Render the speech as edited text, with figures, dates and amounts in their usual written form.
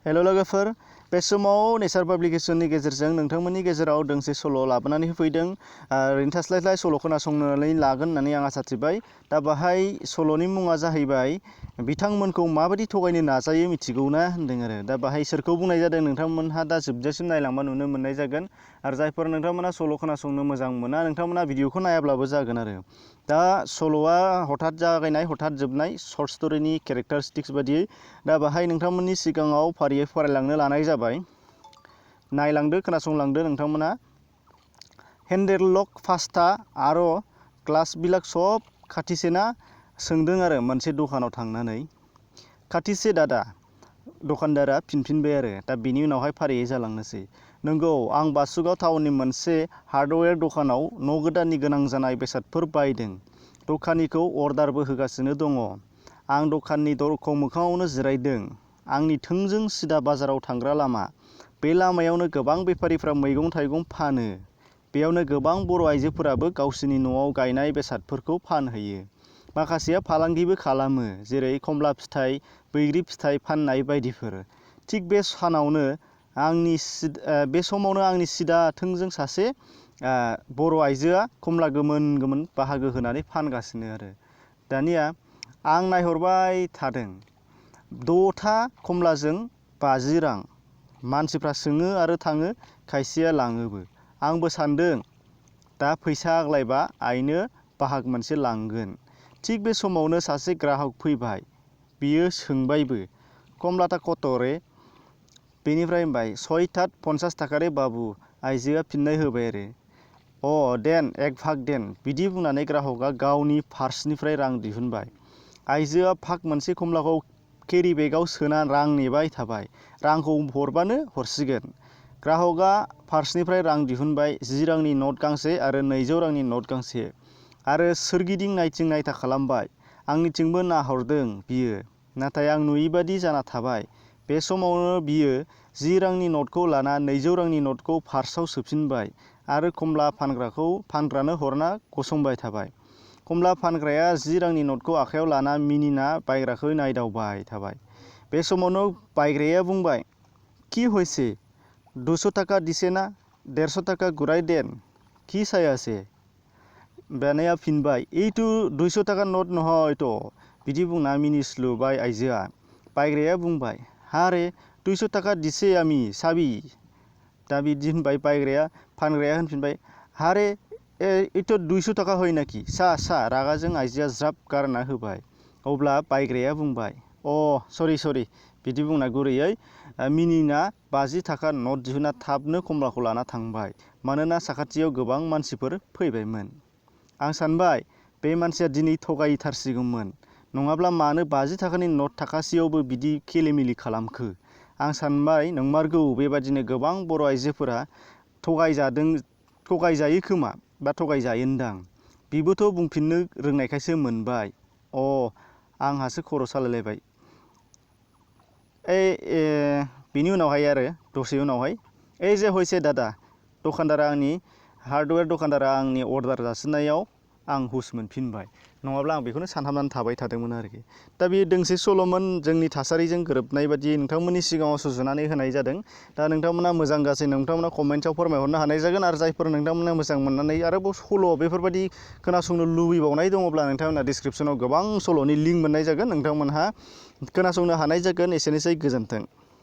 हेल' लोगोफोर, बे समाव नेचार पाब्लिकेशननि गेजेरजों नोंथांमोननि गेजेराव दोंसे सल' लाबोनानै होफैदों। ओरैनो थास्लायस्लाय सल' खोनासंनानै लागोन होननानै आं आसा थिबाय। दा बाहाय सल'नि मुङा जाहैबाय बिथांमोनखौ माबायदि थगायनो नाजायो मिथिगौ ना होनदों आरो। दा बाहाय सोरखौ बुंनाय जादों नोंथांमोनहा दा जोबजासिम नायलांबा नुनो मोननाय जागोन। आरो जायफोर नोंथांमोना सल' खोनासंनो मोजां मोना नोंथांमोना भिडिअखौ नायाब्लाबो जागोन आरो। दा सल'आ हठात जागायनाय हठात जोबनाय सर्ट स्ट'रिनि केरेक्टारिस्टिक्स बादियै। दा बाहाय नोंथांमोननि सिगाङाव फारियै फरायलांनो लानाय जाबाय। नायलांदो, खोनासंलांदो नोंथांमोना। हेन्डेलक फास्टा आरो क्लासबिलाक सब खाथिसेना सोंदों आरो मोनसे दखानाव थांनानै। खाथिसे दादा, दखानदारा फिनफिनबाय आरो। दा बिनि उनावहाय फारियै जालांनोसै। नंगौ, आं बासुगाव टाउननि मोनसे हार्डवेयर दखानाव न' गोदाननि गोनां जानाय बेसादफोर बायदों। दखानिखौ अर्डारबो होगासिनो दङ। आं दखाननि दरखं मोखाङावनो जिरायदों। आंनि थोंजों सिदा बाजाराव थांग्रा लामा। बे लामायावनो गोबां बेफारिफ्रा मैगं थाइगं फानो। बेयावनो गोबां बर' आइजोफोराबो गावसिनि न'आव गायनाय बेसादफोरखौ फानहैयो। माखासेया फालांगिबो खालामो, जेरै खमला फिथाइ, बैग्रि फिथाइ फाननाय बायदिफोर। थिग बे समावनो आंनि सिदा थोंजों सासे बर' आइजोआ खमला गोमोन गोमोन बाहागो होनानै फानगासिनो आरो। दानिया आं नायहरबाय थादों। 6था खमलाजों 50 रां। मानसिफ्रा सोङो आरो थाङो, खायसेया लाङोबो। आंबो सान्दों, दा फैसा आग्लायबा आइनो बाहाग मोनसे लांगोन। थिग बे समावनो सासे ग्राहक फैबाय। बियो सोंबायबो, कमलाता कत रे? बेनिफ्राय होनबाय, 6थात 50 थाखा रे बाबु। आइजोआ फिननाय होबाय आरो। देन, एक भाग देन। बिदि बुंनानै ग्राहकआ गावनि पार्सनिफ्राय रां दिहुनबाय। आइजोआ भाग मोनसे खमलाखौ केरि बेगआव सोना रां नेबाय थाबाय। रांखौ हरबानो हरसिगोन। ग्राहकआ पार्सनिफ्राय रां दिहुनबाय, 10 रांनि नट गांसे आरो 200 रांनि नट गांसे। आरो सोरगिदिं नायथिं नायथा खालामबाय। आंनिथिंबो नाहरदों बियो, नाथाय आं नुयैबादि जाना थाबाय। बे समावनो बियो 10 रांनि नटखौ लाना 200 रांनि नटखौ पार्सआव सोफिनबाय आरो खमला फानग्रानो हरना गसंबाय थाबाय। खमला फानग्राया 10 रांनि नटखौ आखायाव लाना मिनिना बायग्राखौ नायदावबाय थाबाय। बे समावनो बायग्राया बुंबाय, कि हयसे? 200 टाका दिसे ना? 150 टाका घुराय देन। कि सायासे? बानाया फिनबाय, এইটো 200 टाका नट নহয়त'। बिदि बुंना मिनिस्लुबाय आइजोआ। बायग्राया बुंबाय, हारे 200 टाका दिसे आमी साबि। दा बिदि होनबाय फानग्राया होनफिनबाय, हारे एथ' 200 टाका हय नाखि? सा रागाजों आइजोआ ज्राब गारना होबाय। अब्ला बायग्राया बुंबाय, सरि। बिदि बुंना गुरैयै मिनिना 50 टाका नट दिहुनना थाबनो खमलाखौ लाना थांबाय। मानोना साखाथियाव गोबां मानसिफोर फैबायमोन। आं सानबाय, बे मानसिया दिनै थगायथारसिगौमोन। नङाब्ला मानो 50 टाकानि नट थाखासेयावबो बिदि खेलिमेलि खालामखो? आं सानबाय, नंमारगौ, बेबादिनो गोबां बर' आइजोफोरा थगायजायो खोमा, बा थगायजायोनदां। बिबोथ' बुंफिननो रोंनायखायसो मोनबाय। आंहासो खर' सालायलायबाय। बिनि उनावहाय आरो दसे उनावहाय, जे हयसे दादा, हार्डवेयर दखानदारा आंनि अर्डार जासिनायाव आं हुस मोनफिनबाय। नङाब्ला आं बेखौनो सानहाबनानै थाबाय थादोंमोन आरोखि। दा बे दोंसे सल'मोन, जोंनि थासारिजों गोरोबनाय बादि नोंथांमोननि सिगाङाव सुजुनानै होनाय जादों। दा नोंथांमोना मोजां गाज्रि नोंथांमोना कमेन्टआव फोरमायहरनो हानाय जागोन। आरो जायफोर नोंथांमोना मोजां मोननानै आरोबाव सल' बेफोरबायदि खोनासंनो लुबैबावनाय दङब्ला नोंथांमोना डिसक्रिपसनाव गोबां सल'नि लिंक मोननाय जागोन। नोंथांमोनहा खोनासंनो हानाय जागोन। एसेनोसै, गोजोन्थों।